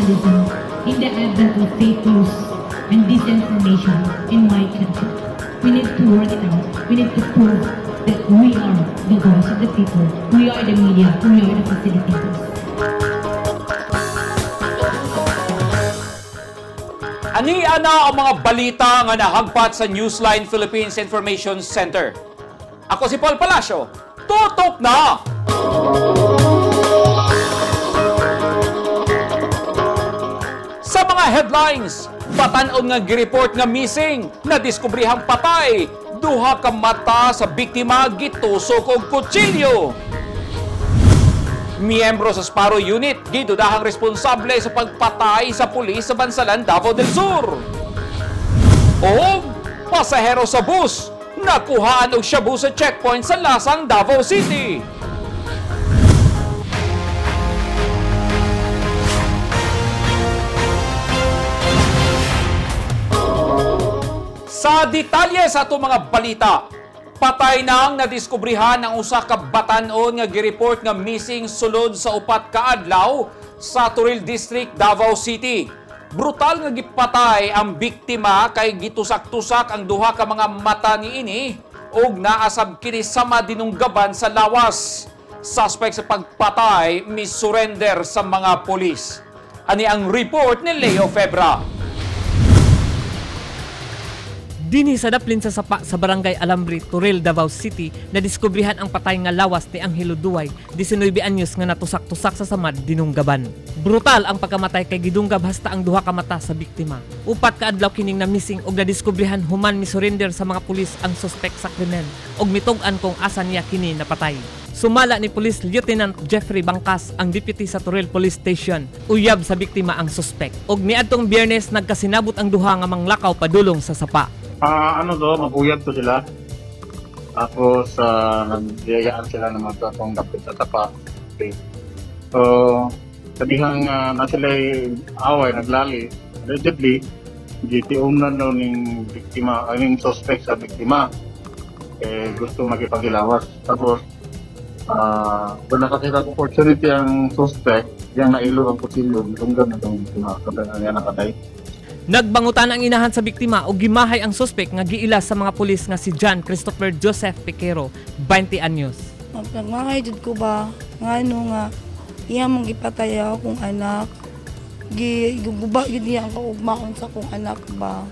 journalism in the advent of fake news and disinformation in my country. We need to work it out. We need to prove that we are the voice of the people. We are the media. We are the facilitators. Ani ana ang mga balita nga nahagpat sa Newsline Philippines Information Center. Ako si Paul Palacio. Tutok na! Sa mga headlines, batan-on nga gireport nga missing, nadiskubrihang patay, duha ka mata sa biktima gitusok og kutsilyo. Miyembro sa Sparrow Unit, gidudahang responsable sa pagpatay sa pulis sa Bansalan, Davao del Sur. O pasahero sa bus, nakuhaan og shabu sa checkpoint sa Lasang, Davao City. Sa detalye sa atong mga balita, patay nang nadiskubrihan ang usa ka batan-on nga gireport nga missing sulod sa 4 ka adlaw sa Toril District, Davao City. Brutal nga gipatay ang biktima kay gitusak-tusak ang duha ka mga mata niini ug naasab kini sama dinunggaban sa lawas. Suspect sa pagpatay misurrender sa mga pulis. Ani ang report ni Leo Febra. Dinhi sa daplin sa sapa sa Barangay Alambre, Toril, Davao City, nadiskubrihan ang patay nga lawas ni Angelo Duay, 19 anyos nga natusak-tusak sa samad dinunggaban. Brutal ang pagkamatay kay gidunggab hasta ang duha ka mata sa biktima. 4 ka adlaw kining na missing og nadiskubrihan human misurrender sa mga pulis ang suspek sa krimen og mitug-an kung asa niya kini napatay. Sumala ni Police Lieutenant Jeffrey Bangkas ang deputy sa Toril Police Station. Uyab sa biktima ang suspek. Og niadtong Biyernes nagkasinabot ang duha nga manglakaw padulong sa sapa. Ano to, mag-uyab to sila. Tapos, nagyayaan sila ng mga tong dapit sa tapa. Okay. So, sabihang na sila away, naglali. Allegedly, gitiom na daw ning biktima, I mean, suspect sa biktima. Eh, gusto magipaghilawas. Tapos, kung nakakita ng opportunity ang suspect, yang nailo ang kutsilyo, tunggan na itong biktima. Kapag niya nakatay. Nagbangutan ang inahan sa biktima og gimahay ang suspek nga giila sa mga pulis nga si John Christopher Joseph Piquero, 20 anyos. Nagmangay jud ko ba nga ano nga iya mong gipatay akong anak. Gi guba gyud niya ang kaugmaon sa akong anak ba.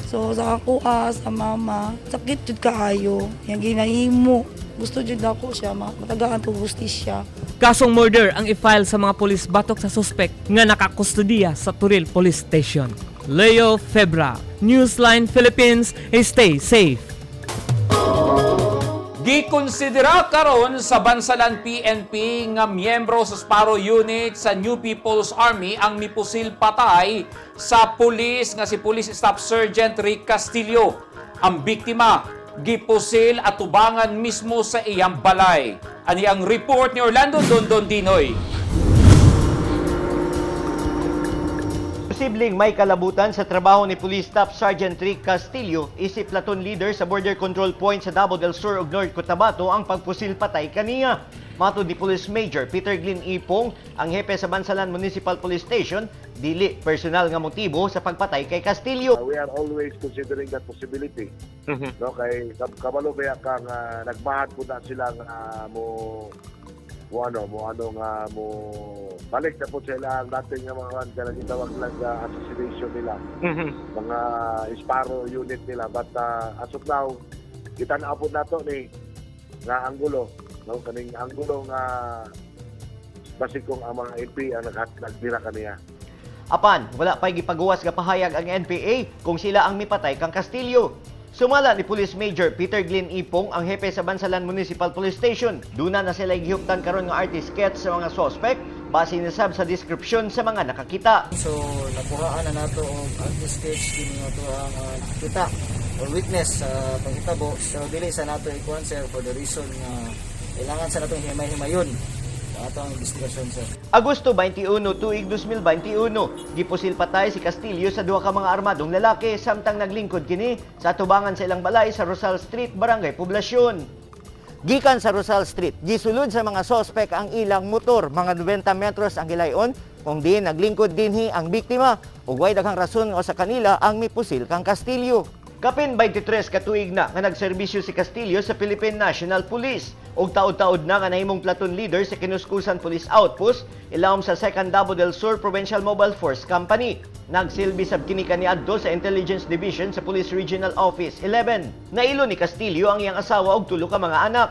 So sa ako sa mama, sakit jud kaayo. Yang ginahimo. Gusto jud ako siya matagaan ko hustisya. Kasong murder ang i-file sa mga pulis batok sa suspek nga nakakustudiya sa Toril Police Station. Leo Febra, Newsline Philippines, stay safe. Gikonsidera karon sa Bansalan PNP nga miyembro sa Sparrow Unit sa New People's Army ang mipusil patay sa pulis nga si Police Staff Sergeant Rick Castillo. Ang biktima gipusil at tubangan mismo sa iyang balay. Ani ang report ni Orlando Dondon Dinoy. Posibleng may kalabutan sa trabaho ni Police Staff Sergeant Rick Castillo, isip platoon leader sa Border Control Point sa Davao del Sur ug North Cotabato ang pagpusil patay kaniya. Matod ni Police Major Peter Glyn Ipong, ang hepe sa Bansalan Municipal Police Station, dili personal nga motibo sa pagpatay kay Castillo. We are always considering that possibility. No, kay kabalo ba kang nagmahad po na sila nga mo mo ano mo ano nga mo balik na po sila ang dating nga mga kanang gitawag lang nga assassination nila, mga Sparrow Unit nila, but as of now kita na po nato ni nga anggulo, no, kaning anggulo nga basig kung ang mga MP ang nagdira kaniya. Apan, wala pa'y gipaguwas nga pahayag ang NPA kung sila ang mipatay kang Castillo. Sumala ni Police Major Peter Glyn Ipong ang hepe sa Bansalan Municipal Police Station. Duna na sila gihuptan karon nga artist sketch sa mga suspect base nisab sa description sa mga nakakita. So nakuhaan na nato og artist sketch kini nga to ang nakita or witness sa panghitabo. So dili sa nato ikuan, sir, for the reason nga kailangan sa natong himay-himayon sa ato ang investigasyon, sir. Agosto 21, tuig 2021, gipusil patay si Castillo sa duha ka mga armadong lalaki samtang naglingkod kini sa atubangan sa ilang balay sa Rosal Street, Barangay Poblacion. Gikan sa Rosal Street, gisulod sa mga sospek ang ilang motor, mga 90 metros ang gilayon Kung diin naglingkod dinhi ang biktima ug way daghang rason nga sa kanila ang mipusil kang Castillo. Kapin 23 ka tuig na nga nagserbisyo si Castillo sa Philippine National Police ug taod-taod na nga nahimong platoon leader sa Kinuskusan Police Outpost ilawom sa 2nd Davao del Sur Provincial Mobile Force Company. Nagsilbi sab kini kaniadto sa Intelligence Division sa Police Regional Office 11. Nailo ni Castillo ang iyang asawa ug tulo ka mga anak.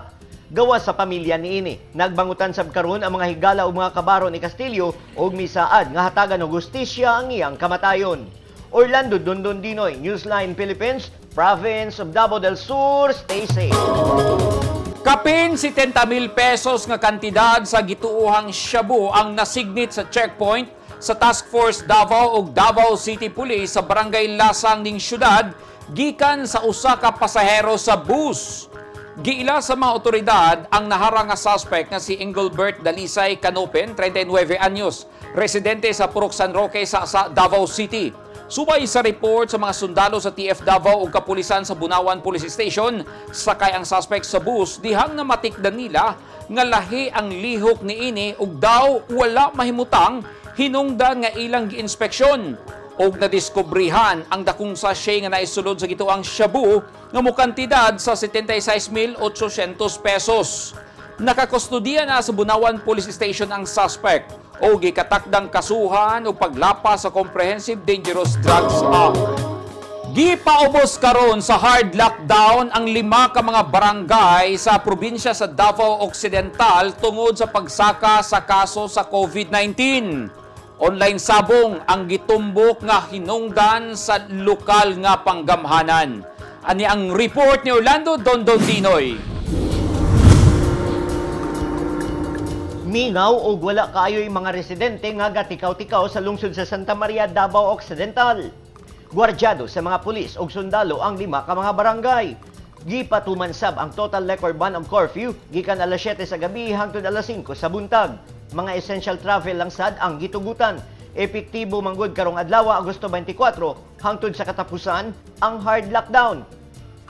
Gawas sa pamilya niini, nagbangutan sab karon ang mga higala ug mga kabaro ni Castillo ug misaad nga hatagan og hustisya ang iyang kamatayon. Orlando Dondon Dinoy, Newsline Philippines, Province of Davao del Sur, stay safe. Kapin 70,000 pesos nga kantidad sa gituohang shabu ang nasignit sa checkpoint sa Task Force Davao ug Davao City Police sa Barangay Lasang ning syudad gikan sa usa ka pasahero sa bus. Giila sa mga otoridad ang naharang nga suspect nga si Engelbert Dalisay Canopen, 39 anyos, residente sa Purok San Roque sa Davao City. Subay sa report sa mga sundalo sa TF Davao ug kapulisan sa Bunawan Police Station, sakay ang suspect sa bus dihang namatikdan nila nga lahi ang lihok niini ug daw wala mahimutang hinungdan nga ilang giinspeksyon og nadiskubrihan ang dakong sachet nga naisulod sa gituohang shabu nga mukantidad sa 76,800 pesos. Nakakustudiya na sa Bunawan Police Station ang suspect o gikatakdang kasuhan o paglapas sa Comprehensive Dangerous Drugs Act. Gipaubos karon sa hard lockdown ang lima ka mga barangay sa probinsya sa Davao Occidental tungod sa pagsaka sa kaso sa COVID-19. Online sabong ang gitumbok nga hinungdan sa lokal nga panggamhanan. Ani ang report ni Orlando Dondon Dinoy. Mingaw og wala kaayo'y mga residente nga gatikaw-tikaw sa lungsod sa Santa Maria, Davao Occidental. Gwardyado sa mga pulis og sundalo ang lima ka mga barangay. Gipatuman sab ang total liquor ban og curfew gikan alas 7 sa gabi hangtod alas 5 sa buntag. Mga essential travel lang sad ang gitugutan. Epektibo manggod karong adlaw, Agosto 24, hangtod sa katapusan ang hard lockdown.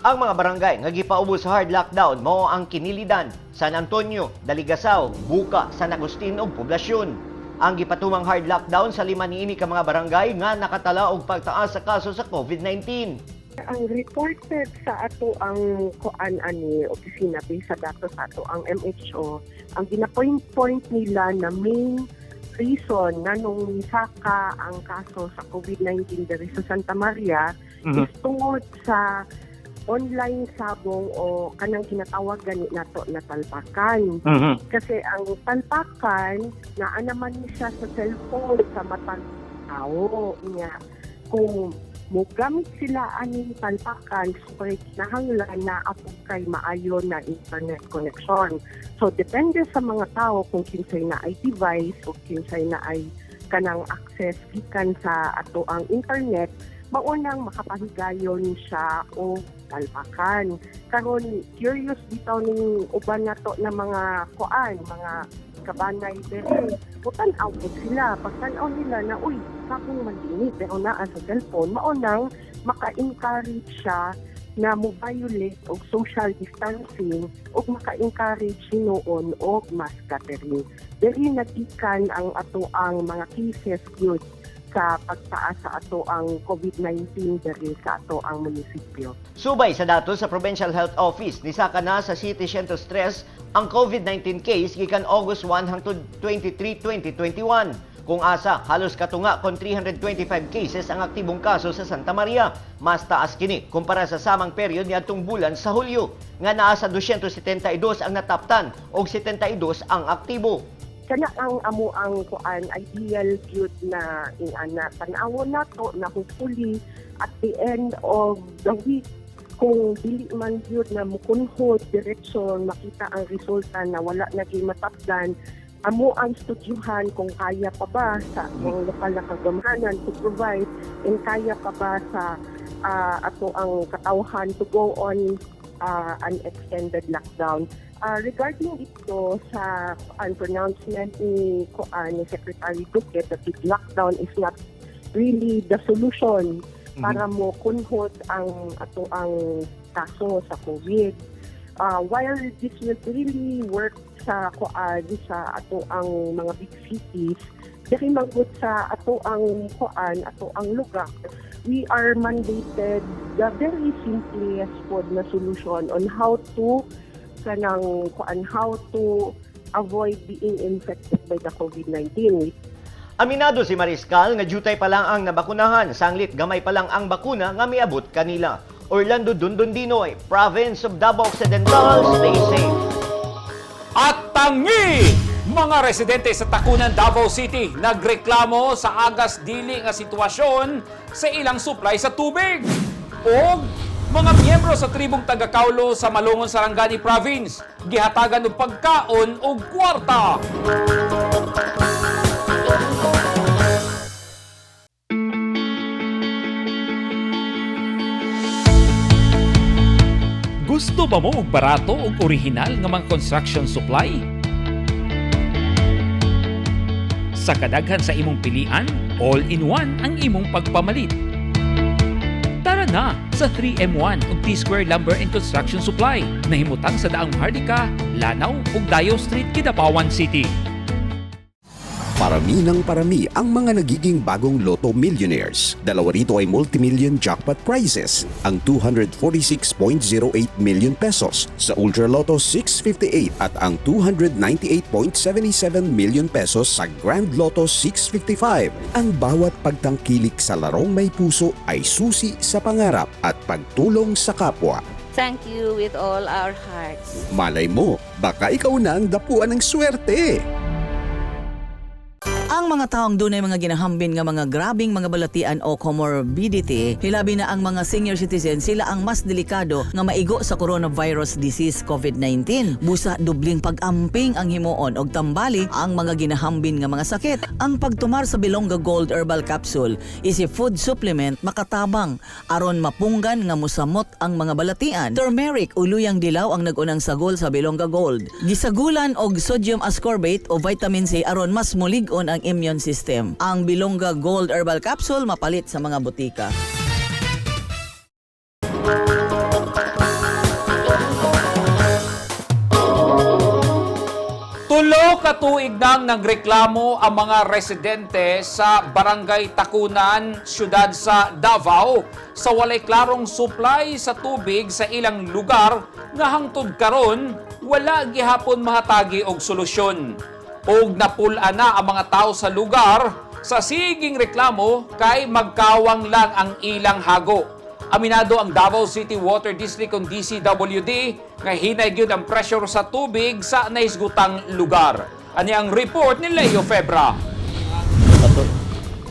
Ang mga barangay nga gipaubos sa hard lockdown mao ang Kinilidan, San Antonio, Daligasao, Buka, San Agustin ug Poblasyon. Ang gipatumang hard lockdown sa lima niini ka mga barangay nga nakatala og pagtaas sa kaso sa COVID-19. Ang reported sa ato ang kuan ani opisina based sa datos sa ato ang MHO, ang gina-point-point nila na main reason nganong nisaka ang kaso sa COVID-19 diri sa Santa Maria is tungod sa online sabong o kanang ginatawag gani nato na talpakan. Kasi ang talpakan, naa naman ni siya sa cellphone sa matag tao niya. Kung mogamit sila aning talpakan, so kinahanglan naa pod kay maayo na internet connection. So depende sa mga tao kung kinsay naay device o kinsay naay kanang access gikan sa ato ang internet, maunang makapahigayon siya og talpakan. Karon, curious bitaw ning uban nato na mga kuan, mga kabanay diri. Mutan-aw pud sila. Pagtan-aw nila na, "Uy, sabong man dini," pero naa sa cellphone, maunang maka-encourage siya na mo violate og social distancing ug maka-encourage hinuon og mass gathering. Diri nagikan ang ato ang mga cases gyud sa pagtaas sa ato ang COVID-19 diri sa ato ang munisipyo. Subay sa datos sa Provincial Health Office, nisaka na sa 703 ang COVID-19 case gikan August 1 hangtod 23, 2021. Kung asa, halos katunga kon 325 cases ang aktibong kaso sa Santa Maria. Mas taas kini kumpara sa samang period niadtong bulan sa Hulyo, nga naa sa 272 ang nataptan og 72 ang aktibo. Kana ang amo ang kuan ideal gyud na ingana tan-awon nato na hopefully at the end of the week, kung dili man gyud na mukunhod diretso makita ang resulta na wala na gyud matapdan, amo ang studyuhan kung kaya pa ba sa mga lokal na kagamhanan to provide and kaya pa ba sa ato ang katawhan to go on an extended lockdown. Regarding ito sa pronouncement ni kuan ni Secretary Duque that the lockdown is not really the solution para mo kunhod ang ato ang kaso sa COVID. While this will really work sa kuan, sa ato ang mga big cities, diri man gud sa ato ang kuan, ato ang lugar, we are mandated the very simplest pod na solution on how to kanang kuan, how to avoid being infected by the COVID-19. Aminado si Mariscal nga jutay pa lang ang nabakunahan, sanglit gamay pa lang ang bakuna nga miabot kanila. Orlando Dundundinoy, Province of Davao Occidental, stay safe. At tangi! Mga residente sa Tacunan, Davao City nagreklamo sa agas dili nga sitwasyon sa ilang supply sa tubig. Og mga miyembro sa tribong Tagakaulo sa Malungon, Sarangani Province gihatagan og pagkaon og kwarta. Gusto ba mo og barato ug orihinal nga mga construction supply? Sa kadaghan sa imong pilian, all-in-one ang imong pagpamalit. Tara na sa 3M1 ug T-Square Lumber and Construction Supply nahimutang sa Daang Maharlika, Lanao ug Dayo Street, Kidapawan City. Parami ng parami ang mga nagiging bagong Lotto millionaires. Dalawa rito ay multi-million jackpot prizes, ang 246.08 million pesos sa Ultra Lotto 658 at ang 298.77 million pesos sa Grand Lotto 655. Ang bawat pagtangkilik sa larong may puso ay susi sa pangarap at pagtulong sa kapwa. Thank you with all our hearts. Malay mo, baka ikaw na ang dapuan ng swerte. Ang mga taong dunay mga ginahambin nga mga grabing mga balatian o comorbidity, hilabi na ang mga senior citizen, sila ang mas delikado nga maigo sa coronavirus disease COVID-19. Busa dubling pag-amping ang himuon og tambali ang mga ginahambin nga mga sakit. Ang pagtumar sa Bilongga Gold Herbal Capsule is a food supplement makatabang aron mapunggan nga musamot ang mga balatian. Turmeric o luyang dilaw ang nag-unang sagol sa Bilongga Gold. Gisagulan og sodium ascorbate o vitamin C aron mas mulig-on ang immune system. Ang Bilongga Gold Herbal Capsule mapalit sa mga botika. Tulo ka tuig nang nagreklamo ang mga residente sa Barangay Tacunan, siyudad sa Davao, sa walay klarong supply sa tubig sa ilang lugar nga hangtod karon wala gihapon mahatagi og solusyon. Og napul-an na ang mga tao sa lugar sa siging reklamo kay magkawang lang ang ilang hago. Aminado ang Davao City Water District o DCWD nga hinay gyud ang pressure sa tubig sa nahisgutang lugar. Ani ang report ni Leo Febra.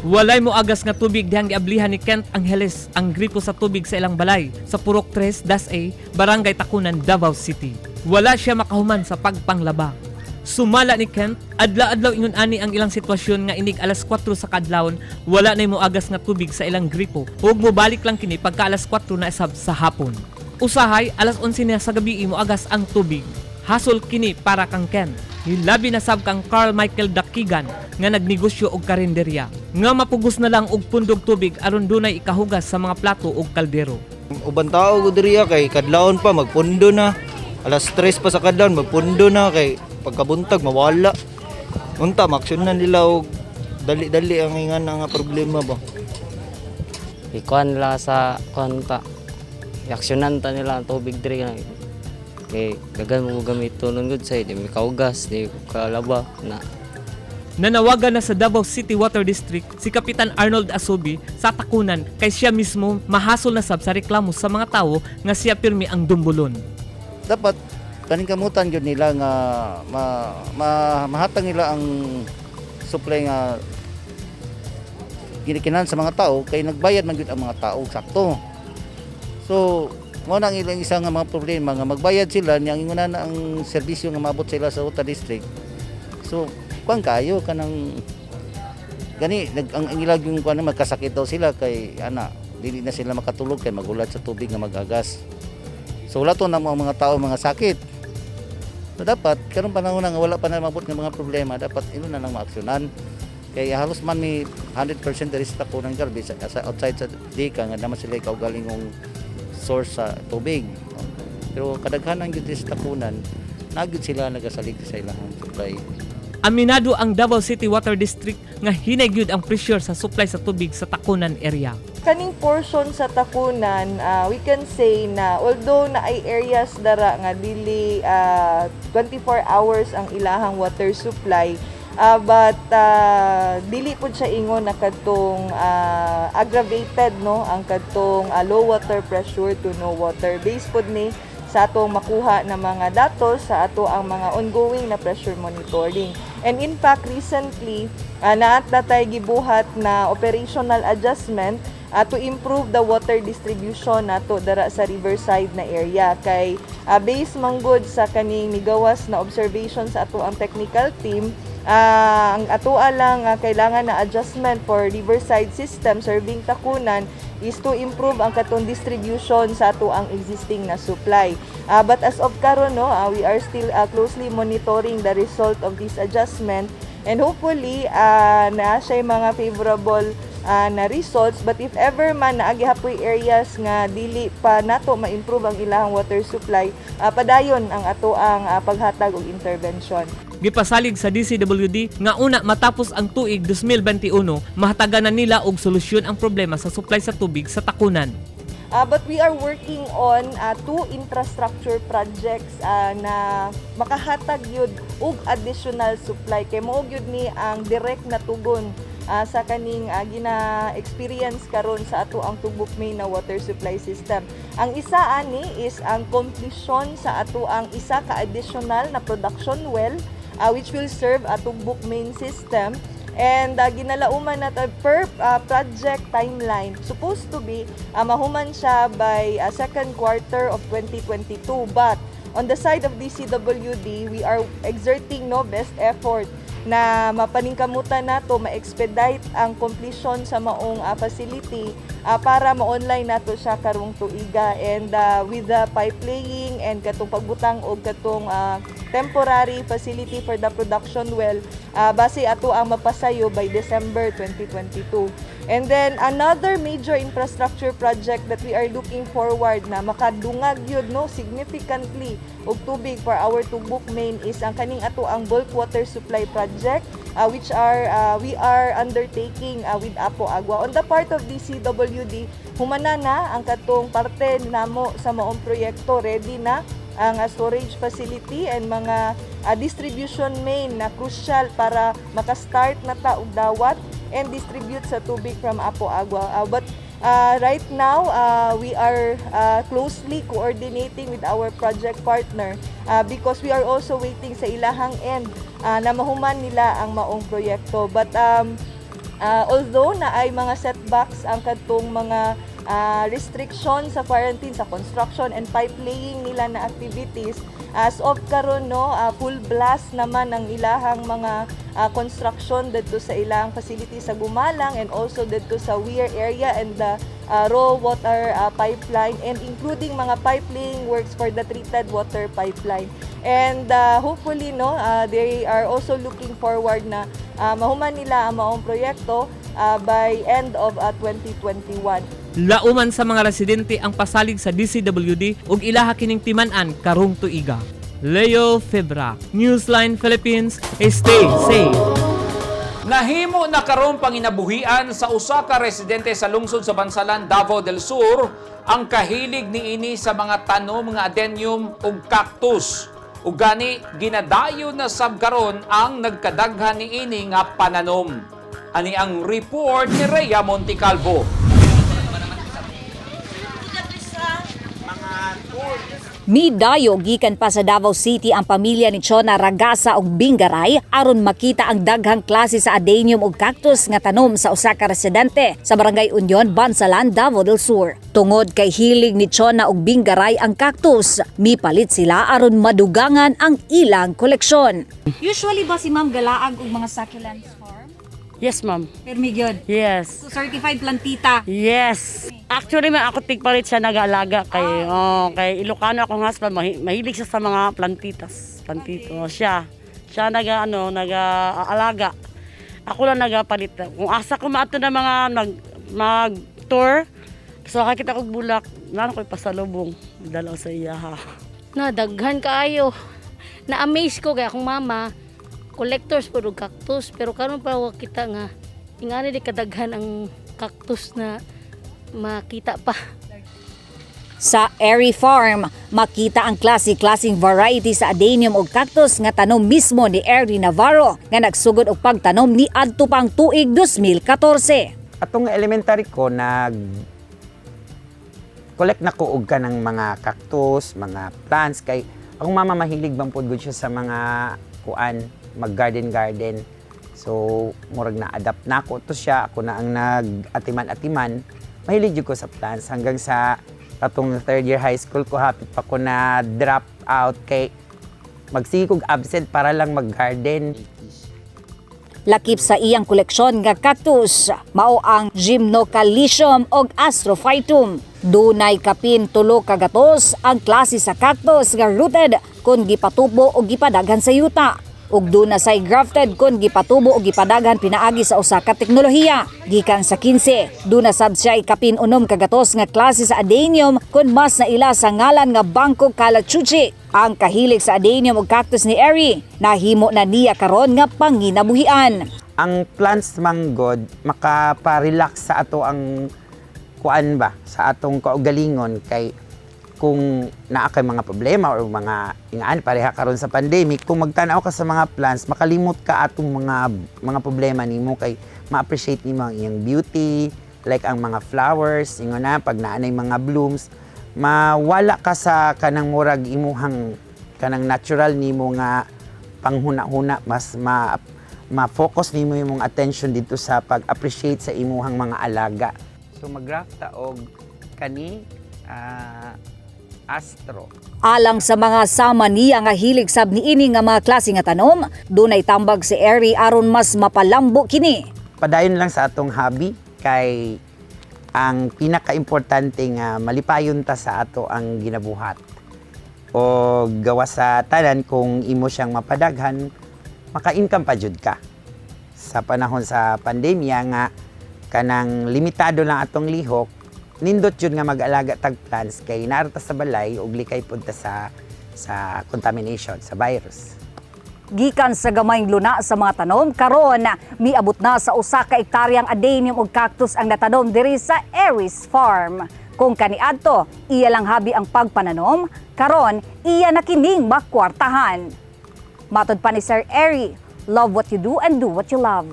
Walay mo agas nga tubig dihang giablihan ni Kent Angeles ang gripo sa tubig sa ilang balay sa Purok 3 Das A, Barangay Tacunan, Davao City. Wala siya makahuman sa pagpanglaba. Sumala ni Kent, adlaw-adlaw ingon ani ang ilang sitwasyon nga inig alas 4 sa kadlawon, wala na mo agas nga tubig sa ilang gripo. Ug mobalik lang kini pagka alas 4 na isab sa hapon. Usahay, alas 11 na sa gabi mo agas ang tubig. Hasol kini para kang Ken. Hilabi na sab kang Carl Michael Dakigan nga nagnegosyo og karinderya. Nga mapugos na lang og pundog tubig aron dunay ikahugas sa mga plato og kaldero. Uban tao ko diriya kay kadlawon pa magpundo na. Alas 3 pa sa kadlawon magpundo na kay pagkabuntag mawala. Unta maaksyonan nila og dali-dali ang ingan nga problema ba. Ikuan nila sa kuan ta. Iaksyonan ta nila ang tubig diri na. Kay gagan mo gamit nun gud say di mi kaugas, di kalaba na. Nanawagan na sa Davao City Water District si Kapitan Arnold Asubi sa Tacunan kay siya mismo mahasol na sab sa reklamo sa mga tawo nga siya pirmi ang dumbulon. Dapat kaning kamutan gyud nila nga mahatag nila ang supply nga ginikinan sa mga tao kay nagbayad man gyud ang mga tao sakto. So mo na ang ilang isa nga mga problema nga magbayad sila niya ang inguna na ang serbisyo nga maabot sila sa Water District. So kuan kayo kanang gani ang ilag yung kuan magkasakit daw sila kay ana dili na sila makatulog kay magulat sa tubig nga magagas. So wala to na mga tao mga sakit. So dapat karong panahon na nga wala pa na mabot ng mga problema, dapat ino na lang maaksyonan. Kay halos man may 100% diri sa Tacunan garbage sa outside sa Dika nga naman sila kaugalingong source sa tubig. Pero kadaghanan gyud diri sa Tacunan Naa gyud sila nagasalig sa ilang supply. Aminado ang Davao City Water District nga hinay gyud ang pressure sa supply sa tubig sa Tacunan area. Kaning portion sa Tacunan, we can say na although naay areas dara nga dili 24 hours ang ilahang water supply, but dili pud siya ingon na kadtong aggravated, no, ang kadtong low water pressure to no water, based pud ni sa atong makuha na mga datos sa ato ang mga ongoing na pressure monitoring. And in fact, recently, naa tay gibuhat na operational adjustment to improve the water distribution nato dara sa riverside na area kay based manggod sa kaning migawas na observation sa ato ang technical team, ang atoa lang kailangan na adjustment for riverside system serving Tacunan is to improve ang katong distribution sa ato ang existing na supply. But as of karon, no, we are still closely monitoring the result of this adjustment and hopefully naa siya mga favorable na results, but if ever man naa gihapoy areas nga dili pa nato ma-improve ang ilahang water supply, padayon ang ato ang paghatag og intervention. Gipasalig sa DCWD nga una matapos ang tuig 2021, mahatagan na nila og solusyon ang problema sa supply sa tubig sa Tacunan. But we are working on two infrastructure projects na makahatag yun og additional supply kay mao gyud ni ang direct na tugon sa kaning gina-experience karon sa ato ang Tugbok Main na water supply system. Ang isa ani is ang completion sa ato ang isa ka additional na production well, which will serve a Tugbok Main system, and ginalauman nato per project timeline, supposed to be mahuman siya by second quarter of 2022, but on the side of DCWD, we are exerting, no, best effort na mapaningkamutan nato ma-expedite ang completion sa maong facility para ma-online nato siya karong tuiga, and with the pipe laying and katong pagbutang og katong temporary facility for the production well, base ato ang mapasayo by December 2022. And then another major infrastructure project that we are looking forward na makadungag yun, no, significantly og tubig for our Tugbok Main is ang kaning ato ang bulk water supply project, which are we are undertaking with Apo Agua. On the part of DCWD, humana na ang katong parte namo sa maong proyekto, ready na ang storage facility and mga distribution main na crucial para makastart na ta og dawat and distribute sa tubig from Apo Agua. But right now, we are closely coordinating with our project partner because we are also waiting sa ilahang end na mahuman nila ang maong proyekto. But although naay mga setbacks ang kadtong mga restriction sa quarantine sa construction and pipe laying nila na activities, as of karon, no, full blast naman ang ilahang mga construction didto sa ilang facility sa Gumalang and also didto sa Weir area and the raw water pipeline and including mga pipe laying works for the treated water pipeline. And hopefully, no, they are also looking forward na mahuman nila ang maong proyekto by end of 2021. Lauman sa mga residente ang pasalig sa DCWD ug ilaha kining timan-an karong tuiga. Leo Febra, Newsline Philippines, stay safe. Nahimo na karon panginabuhian sa usa ka residente sa lungsod sa Bansalan, Davao del Sur ang kahilig niini sa mga tanom nga adenium ug cactus. Ug gani ginadayon na sab karon ang nagkadaghan niini nga pananom. Ani ang report ni Rhea Montecalvo. Midayo gikan pa sa Davao City ang pamilya ni Chona Ragasa og Bingaray aron makita ang daghang klase sa adenium ug cactus nga tanom sa usa ka residente sa Barangay Union, Bansalan, Davao del Sur. Tungod kay hilig ni Chona og Bingaray ang cactus, mipalit sila aron madugangan ang ilang koleksyon. Usually ba si Ma'am galaag og mga succulents farm? Yes, ma'am. Permi gyud. Yes. So certified plantita. Yes. Actually, man, ako tigpalit siya nag-aalaga kay oh, kay Ilocano akong husband, mahilig siya sa mga plantitas. Plantito siya. Siya naga ano, naga-aalaga. Ako lang nagapalit. Kung asa ko maato na mga mag mag tour, so kakita kog bulak, nano ko pasalubong dalaw sa iya ha. Na daghan kaayo. Na-amaze ko kay akong mama collectors po og cactus, pero karon pa wa kita nga ingani di kadaghan ang cactus na makita pa. Sa Airy Farm, makita ang klase-klaseng variety sa adenium og cactus nga tanom mismo ni Airy Navarro nga nagsugod og pagtanom ni adto pang tuig 2014. Atong elementary ko, nag collect na ko og kanang mga cactus, mga plants kay akong mama mahilig bang pud gud siya sa mga kuan, mag garden garden. So murag na adapt na ako to siya, ako na ang nag-atiman-atiman. Mahilig jud ko sa plants hanggang sa atong third year high school ko, hapit pa ko na drop out kay magsige kog absent para lang mag-garden. Lakip sa iyang koleksyon nga cactus, mao ang Gymnocalycium og Astrophytum. Dunay kapin 3 ka gatos ang klase sa cactus nga rooted kung gipatubo o gipadaghan sa yuta. Ug duna say grafted kung gipatubo o gipadaghan pinaagi sa usa ka teknolohiya. Gikan sa 15, duna sab siya kapin 6 ka gatos nga klase sa adenium kung mas naila sa ngalan nga Bangkok Kalachuchi. Ang kahilig sa adenium ug cactus ni Eri, nahimo na niya karon nga panginabuhian. Ang plants manggod makapa-relax sa ato ang kuan ba, sa atong kaugalingon, kay kung naa kay mga problema or mga ingaan pareha karon sa pandemic, kung magtan-aw ka sa mga plants, makalimot ka atong mga problema nimo kay ma-appreciate nimo ang iyang beauty, like ang mga flowers, ingon na pag naa nay mga blooms, mawala ka sa kanang murag imuhang kanang natural nimo nga panghuna-huna, mas ma ma-focus nimo imong attention dito sa pag-appreciate sa imuhang mga alaga. So mag-graft ta og kani astro. Alang sa mga sama niya nga hilig sab niini nga mga klase nga tanom, dunay tambag si Eri aron mas mapalambo kini. Padayon lang sa atong hobby kay ang pinaka-importante nga malipayon ta sa ato ang ginabuhat. O gawa sa tanan, kung imo siyang mapadaghan, maka-income pa jud ka. Sa panahon sa pandemya nga kanang limitado lang atong lihok, nindot jud nga mag-alaga tag plants kay naa ra ta sa balay ug likay pud ta sa contamination sa virus. Gikan sa gamayng luna sa mga tanom, karon miabot na sa 1 ka ektaryang adenium ug cactus ang natanom diri sa Aries Farm. Kung kaniadto, iya lang habi ang pagpananom, karon iya na kining makwartahan. Matod pa ni Sir Eri, love what you do and do what you love.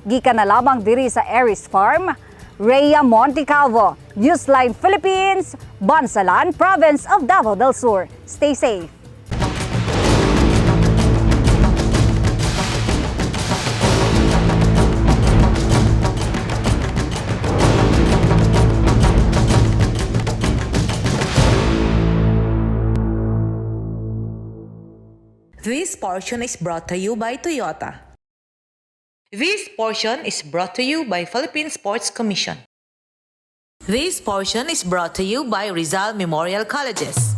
Gikan na lamang diri sa Aries Farm, Rhea Montecalvo, Newsline Philippines, Bansalan, Province of Davao del Sur. Stay safe. This portion is brought to you by Toyota. This portion is brought to you by Philippine Sports Commission. This portion is brought to you by Rizal Memorial Colleges.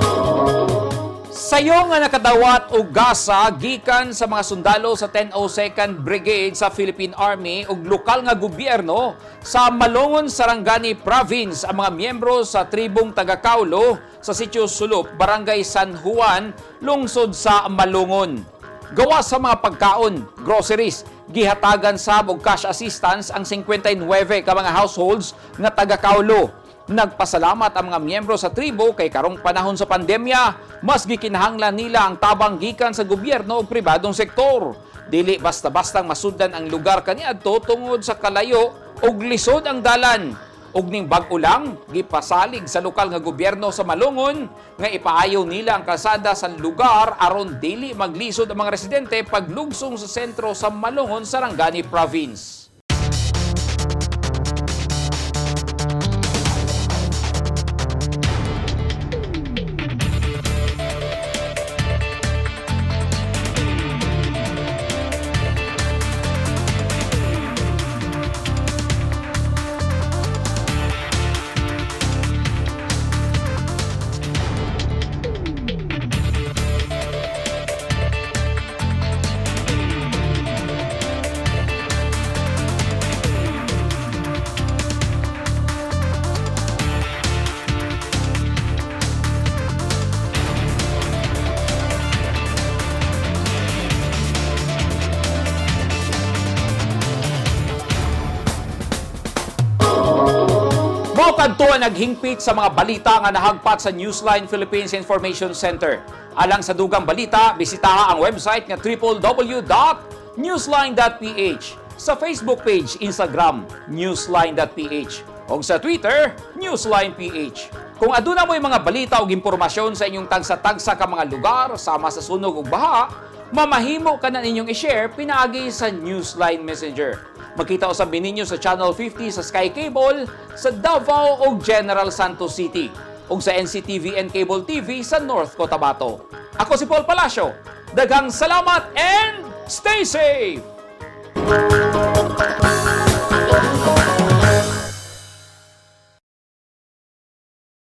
Sayo nga nakadawat og gasa gikan sa mga sundalo sa 1002nd Brigade sa Philippine Army ug lokal nga gobyerno sa Malongon, Sarangani Province ang mga miyembro sa tribong Tagakaulo sa Sitio Sulop, Barangay San Juan, lungsod sa Malongon. Gawa sa mga pagkaon, groceries, gihatagan sab og cash assistance ang 59 ka mga households nga taga-Kaulo. Nagpasalamat ang mga miyembro sa tribo kay karong panahon sa pandemya, mas gikinahanglan nila ang tabang gikan sa gobyerno ug pribadong sektor. Dili basta-bastang masudlan ang lugar kaniadto tungod sa kalayo ug lisod ang dalan. Ug ning bag-o lang, gipasalig sa lokal nga gobyerno sa Malungon nga ipaayo nila ang kalsada sa lugar aron dili maglisod ang mga residente paglugsong sa sentro sa Malungon, Sarangani Province. Mao kadto ang naghingpit sa mga balita nga nahagpat sa Newsline Philippines Information Center. Alang sa dugang balita, bisitaha ang website nga www.newsline.ph, sa Facebook page, Instagram, newsline.ph, o sa Twitter, newsline.ph. Kung aduna mo'y mga balita o impormasyon sa inyong tagsa-tagsa ka mga lugar sama sa sunog ug baha, mamahimo ka na ninyong i-share pinaagi sa Newsline Messenger. Makita usab ninyo sa Channel 50 sa Sky Cable sa Davao ug General Santos City ug sa NCTV and Cable TV sa North Cotabato. Ako si Paul Palacio. Daghang salamat and stay safe!